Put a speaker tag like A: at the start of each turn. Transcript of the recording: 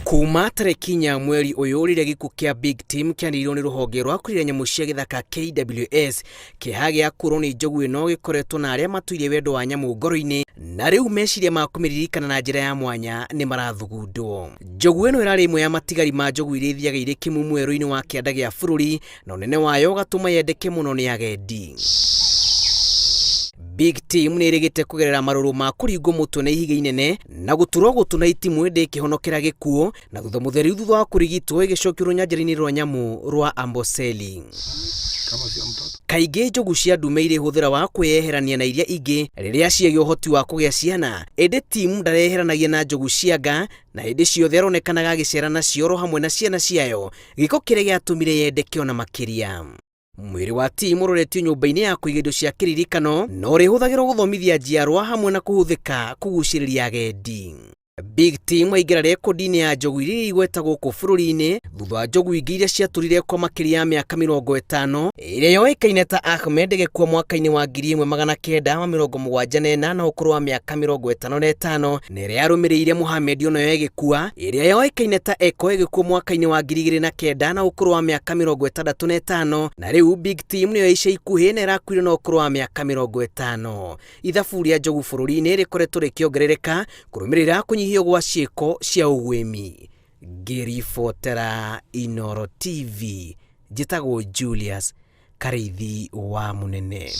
A: Kuma tarĩki 4 mweri ũyũ rĩrĩa gĩkuũ kĩa Big Tim kĩanĩrĩirwo nĩ rũhonge rwa kũrira nyamũ cia gĩthaka KWS, kĩeha gĩa kũrwo nĩ njogu ĩno gĩkoretwo na arĩa matũire wendo wa nyamũ ngoro-inĩ na rĩu meciria ma kũmĩririkana na njĩra ya mwanya nĩ marathugundwo. Njogu ĩno ĩrarĩ ĩmwe ya matigari ma njogu iria ithiaga irĩ kĩmumu werũ-inĩ wa kĩanda gĩa bũrũri na ũnene wayo ũgatũma yendeke mũno nĩ agendi. Big Tim nĩ ĩrĩgĩte kũgerera marũrũ ma kũringwo mũtwe na ihiga inene na gũturwo gũtũ na itimũ ĩndĩ ĩkĩhonokera gĩkuũ na thutha mũtheri thutha wa kũrigitwo ĩgĩcokio rũnyanjara-inĩ rwa nyamũ rwa Amboseli. Kaingĩ njogu cia ndume irĩ hũthĩra wa kwĩyeherania na iria ingĩ rĩrĩa ciagĩa ũhoti wa kũgĩa ciana, ĩndĩ Tim ndareheranagia na njogu cia nga na hĩndĩ ciothe aronekanaga agĩcera nacio oro hamwe na ciana ciayo, gĩko kĩrĩa gĩatũmire yendeke ona makĩria. Mwĩrĩ wa Tim ũroretio nyũmba-inĩ ya kũiga indo cia kĩririkano na ũrĩhũthagĩrwo gũthomithia njiarwa hamwe na kũhũthĩka kũgucĩrĩria agendi. Big Tim aingĩra rekondi-inĩ ya njogu iria irĩ igweta gũkũ bũrũri-inĩ thutha wa njogu ingĩ iria ciatũrire kwa makĩria ya mĩaka 50 ĩrĩa yoĩkaine ta Ahmed ĩgĩkua mwaka-inĩ wa 1974 na ũkũrũ wa mĩaka 55 na ĩrĩa yarũmĩrĩire Mohamed onayo ĩgĩkua ĩrĩa yoĩkaine ta Eko ĩgĩkua mwaka-inĩ wa 2009 na ũkũrũ wa mĩaka 65 na rĩu Big Tim nĩyo ya ica ikuhĩ na ĩrakuire na ũkũrũ wa mĩaka 50. Ithabu rĩa njogu bũrũri-inĩ rĩkoretwo rĩkĩongerereka kũrũmĩrĩra kũnyihio gwa ciĩko cia ũguĩmi. Ngĩribotera Inooro TV, njĩtagwo Julius Karĩithi wa Mũnene.